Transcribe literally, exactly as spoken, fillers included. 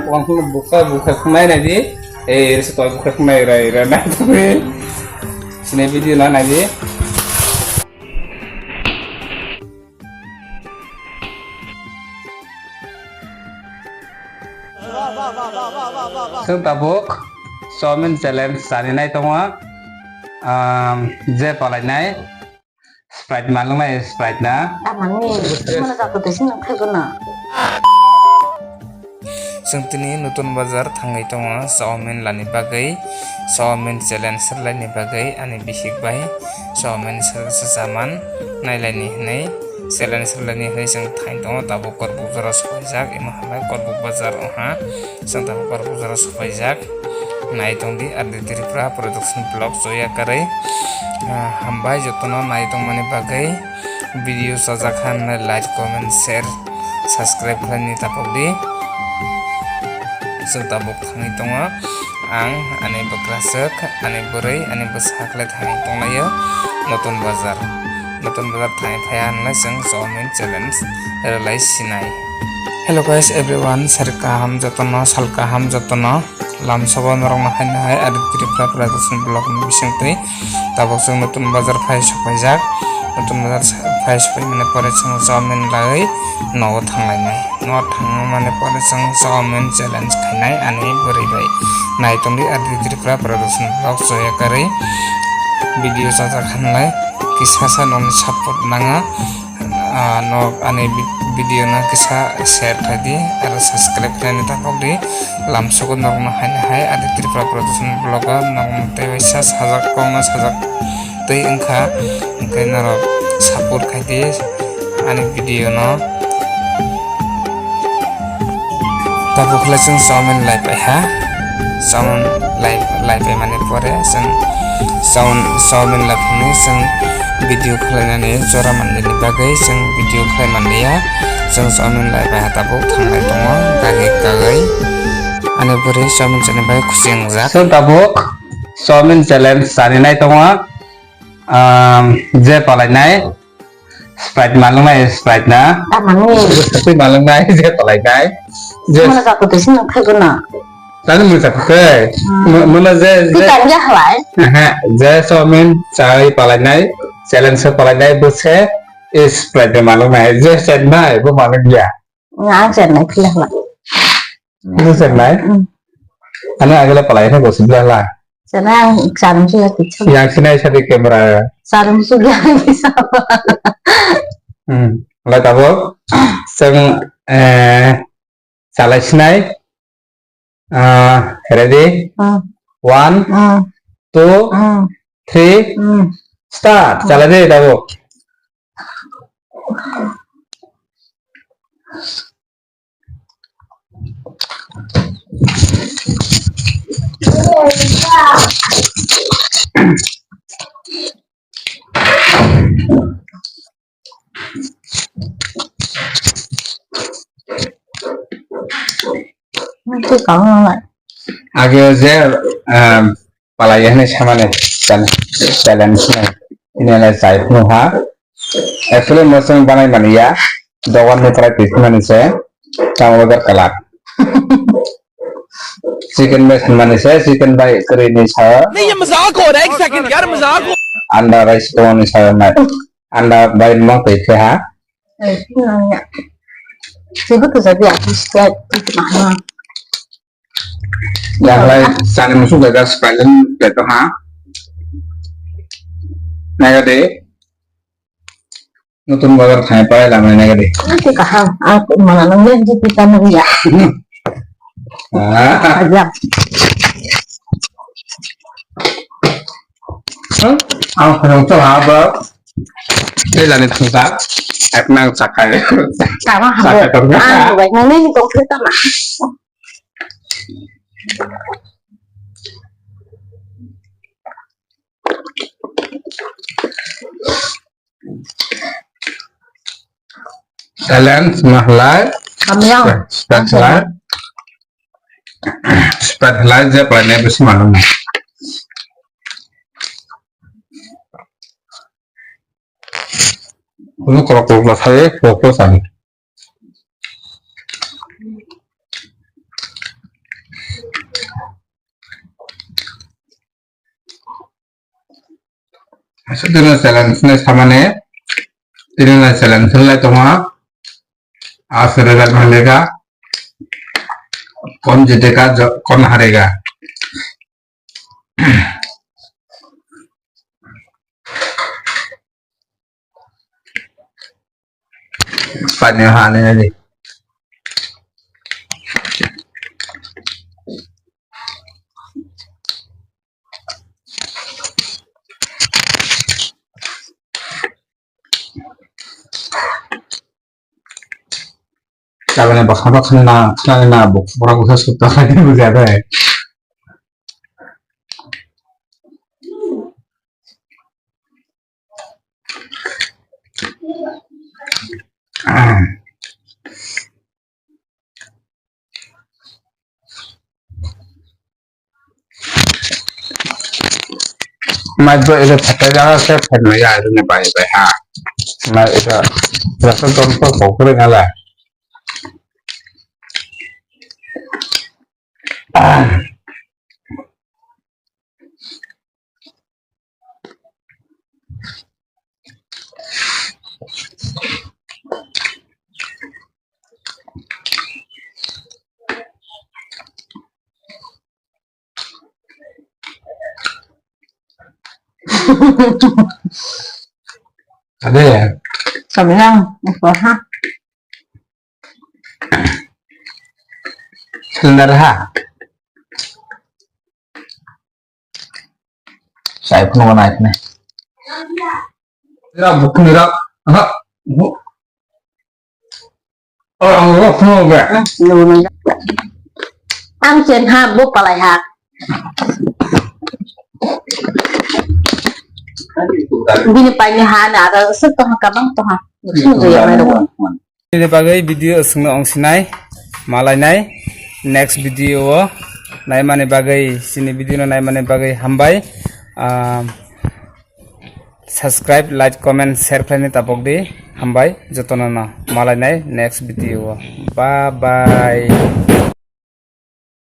Wang kheno bukha bukha khwnai nai di. Eh, resa toi bukha khwnai rai rai nai di. Sini video na nai di. Chwng tabuk chowmin challenge chani nai tongo. Um, je palai nai. Sprite malung nai, Sprite na. Tamani, mana jato tesi nang khai guna. Chwng tini nutun bazar thangwi tongo, chowmin lani bagwi, chowmin challenge serlaini bagwi, ani bisik bai chowmin ser-, sersa man nailaini hinwi challenge serlaini hinwi chwng thangwi tongo, tabuk Korbuk jora sopaijak, imo hai Korbuk bazar wngkha. Chwng tabuk Korbuk jora sopaijak. Nai tongdi R D Tripura Production Vlog joya kwrwi. Ah, hambai jotono nai tongmani bagwi. Video chajak kha hwnwi like, comment, share, subscribe khlaini tapokdi. Chwng tabuk thangwi tongo. Ang, ani bwkraswk, ani bwrwi, ani bwsa khlai thangwi tonglaio. Notun bazar. Notun bazar thangwi phaiya hwnle chwng chowmin challenge rwlai sinai. Hello guys everyone, sari kaham jotono, sal kaham jotono. Lamsogo norokno haino hai R D Tripura Production Vlog ni bisingtwi. Tabuk chwng notun bazar phai sopaijak. Notun bazar phai sopaimani pore chwng chowmin lagwi nogo thanglainai. Nogo thangmani pore chwng chowmin challenge khainai ani bwrwi bai. Nai tongdi R D Tripura Production Vlog joya kwrwi. Video chajak khanlai kisa sa nokni support nango. Ah, nok ani vi-, video no kisa share khlai di, aro subscribe khlaini tapok di. Lamsogo norokno haino hai R D Tripura Production Vlog o norokno tei waisa sajak, kokno sajak twi wngkha, hwnkhe norok support khai di ani video no. Tabuk khlai chwng chowmin lai paiha. Chowmin lai, lai paimani pore chwng chowmin, chowmin lai phunwi chwng video khlainani jora manlini bagwi chwng video khlai manliya. Chwng chowmin lai paiha tabuk thanglai tongo gari kagwi. Ani bwrwi chowmin chani bagwi khusi wngjak. Chwng tabuk chowmin challenge chani nai tongo. Um, je palainai. Sprite malung nai, Sprite na. Tamani. Twi malung nai, je palai nai. Je mana jato tesi nang khai guna. Tani mung jato tei. Hmm. Mo-, mono je, je. Twi tani ya halai. Aha, je chowmin chai palai nai, challenge se palai nai, bwse, eh, Sprite malung nai, je chen nai, bo malung ya. Ang chen nai, khila halai. Bwse chen nai? Hmm. Ano agala palai nai, bwse bla la. Sana ang charung suya kisa. Yang sinai sadi camera. Charung suya kisa. Hmm. Lai tabuk. Chwng, eh, chalai sinai. Ah, ready? Hmm. One, hmm, two, hmm, three, hmm, start. Hmm. Chalai di tabuk. Age je, um, palai hwnwi samani challenge nai. Ini lai chai phunu ha. Actually, mo chwng banai mani ya. Dogan ni try twi mani se. Tamo order kalar. Chicken bai san mani se, chicken bai kwrwi ni sa. नहीं, ये मजाक हो रहा है, एक सेकंड यार, मजाक हो Anda rice ko ni sa nai. Anda bai mo twi khe ha. Eh, ini ya. Sibuk tu jadi aku setiap itu mahal. Yang lai chani musuk jaga spelling beto ha. Naga de. Nutun bazar thai pai lama naga de. Ini kaham. Aku mana nang yang di kita nang ya. Ah. Aja. Ang khorang to ha ba. Tei lani thangsa. Ek nang sakai. Tama ha. Sakai tong. Ah, baik nang ni kong kita mah. Challenge mahlai. Kami yang. Start lai. Start lai je pai ne bisi malu. Kuno korok korok la sai, korok korok sai. Aswk dino challenge hinwi samani, tini no challenge hinlai tongma. Aswk result manlega, kon jiteka, jo-, kon harega. Pani hani nadi. Tabani bwkha bwkha na khna na bwkha bwkha sutta khai buja bai. Mai do ida phatai jaga se phaimai ya ida ni bai bai ha. Mai ida rasa don to kokre ngala. Ade. Saminang, ha. Sundar ha. Sai phunuk nai phunai. Ira bukhung ira. Aha. Ang chen ha, bo palai ha. Bini paini ha na, ada sek to ha, kabang to ha. Sunu ya mai ro. Ini bagai video sengno ong sinai, malai nai, next video o nai mani bagai, sini video no nai mani bagai hambai. Ah, subscribe, like, comment, share khlaini tapok di. Hambai jotono no, malai nai next video o. Bye bye.